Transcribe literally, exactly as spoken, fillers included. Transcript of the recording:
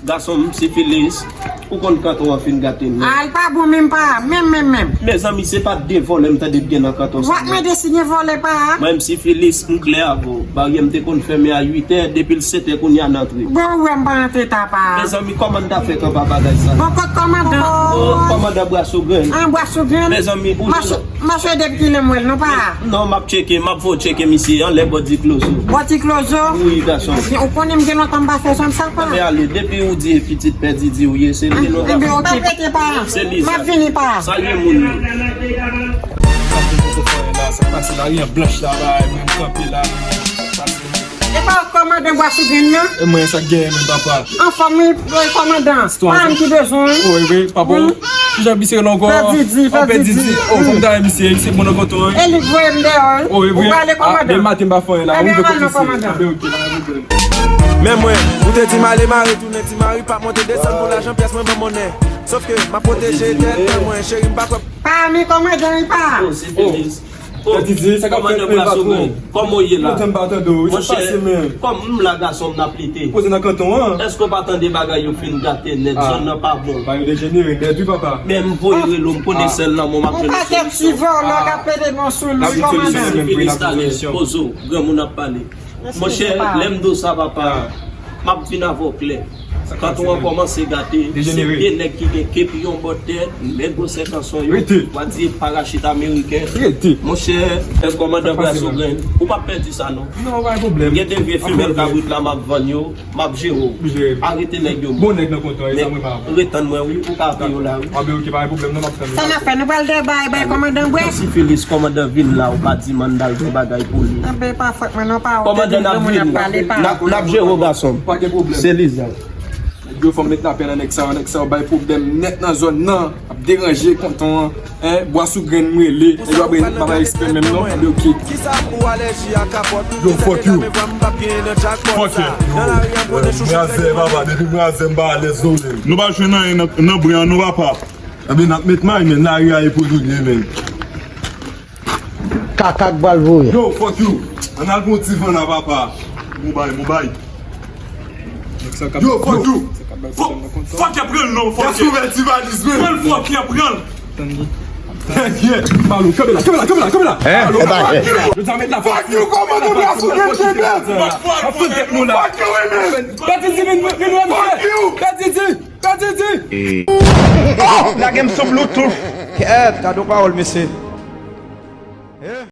Gason m, Sifilis, ou konn kanton an fin gate nèt. A, l pa bon menm pa, menm, menm, menm. Mezanmi, se pa de vòlè m tande k gen nan kanton sa. W ap mande si gen vòlè pa. Mwen, m, Sifilis, m klè avè w. Baryè m te konn fèmen a uit è, depi l sèt è kounye a n antre. Bon, ou wè m pa antre ta pa. Mezanmi, kòman n ta fè kanpe bagay sa? Bon, kot kòmandan? Oh, kòmandan Bwa sou grenn. An, Bwa sou grenn? Mezanmi, ou Mache, mache depi kilè m wè l, non pa? Non, m ap tcheke, m ap fè w tcheke misye anlè bò di klozo. Bò di klozo? Wi, gason. Ou konnen m gen lontan m pa fè zòn sa pa. Men ale, depi ou di e pitit Pè Didi ou ye, se li non. Enben, oke, pa pete pa. Se li sa. M ap vini pa. Salye moun yo. Sa k pase la, ri an blanch la, la, mwen m kanpe la. Sa k pase? E pa kòmandan Bwa sou grenn nan? E mwen, sa k genyen menm, papa? Anfòm, wi, wi, kòmandan. Parann ki bezwen, wi. Wi, wi, papa. Kijan misye rele ankò? Pè Didi, Pè Didi. Oh, fòk m ta wè misye, misye bon nan kanton an, wi. E li k voye m deyò, wi. Oh, e vre? Ou prale, kòmandan? Demen maten m pa fè anyen la, ou rive kote misye. Anben, oke, pa gen pwoblèm. Men mwen, ou te di m ale mare tounen, ti mari p ap monte desann pou lajan pyès mwen ban monnen. Sòf ke m ap pwoteje tèt mwen, cheri, m pa kwè. Pa mi kòmandan, wi, pa. Oh, se Feliz. Oh, Didi, sa k ap fèt, men, patwon? Kòman w ye la? Lontan m pa tande w, wi, sa k pase, men? Kòm m la, gason m, n ap lite. Poze nan kanton an. Èske w pa tande bagay yo fin gate nèt, zòn nan pa bon? Bagay yo dejenere nèt, wi, papa. Men m voye rele w, m konnen sèl nan mwen m ap jwenn solisyon. Ou pa kèk ti vòlò k ap pede non sou nou, wi, kòmandan. Poze w, granmoun ap pale. Monchè, lè m di w sa, papa, m ap vin avè w klè. Kanton an kòmanse gate, se de nèg ki gen kepi yon bò tèt, men gwosè kanson yo, w a di e parachit ameriken. Monchè, kòmandan Bwa sou grenn, ou p ap pèdi sa non. Non, pa gen pwoblèm. Gen de vye femèl kabrit la m ap vann yo, m ap jere w. Arete nèg yo. Bon nèg nan kanton an, e sa mwen pa. Retann mwen wi, ou ka peye w la wi. Anben oke, pa gen pwoblèm non, m ap tann ou. Sa n ap fè, nou pral dèbay, bay kòmandan bwè? Sifilis, kòmandan vin la, ou pa di m ann al fè bagay pou li. Anben pa fòt mwen non, pa ou te di m granmoun ap pale, pa. N ap jere w gason m. Pa gen pwoblèm. Se Liza. Nèg yo fè m met lapè nan nèg sa yo, nèg sa yo bay pwoblèm nèt nan zòn nan, ap deranje kanton an, en, Bwa sou grenn m rele, nèg yo ap rele m pa bay respè menm non, anben oke. Yo, fuck you. Fuck you. Yo, eh, mrazè, papa, depi mrazè m pa alèz non, menm. Nou pa jwenn anyen nan, nan bren an non, papa. Anben n ap met may, men lari a e pou nou ye, men. Kaka k pral voye. Yo, fuck you. Ann al pran yon ti van la, papa. Mobay, mobay. Yo, fuck you. Fuck, fuck, y ap pran l non, fuck. Yas ouvè ti valiz, men. Pran l, fuck, y ap pran l. Tande. Palo, kanpe la, kanpe la, kanpe la, kanpe la. Palo, fuck you. Yo, sa met la fuck you, kòman nou pral sou gen tèt? Fuck you, men. Pèdi di, vin, vin, vin, fuck you. Pèdi di. Gade di! Oh! Lage m sou Bluetooth! Kèt, gade yon pawòl, mesye.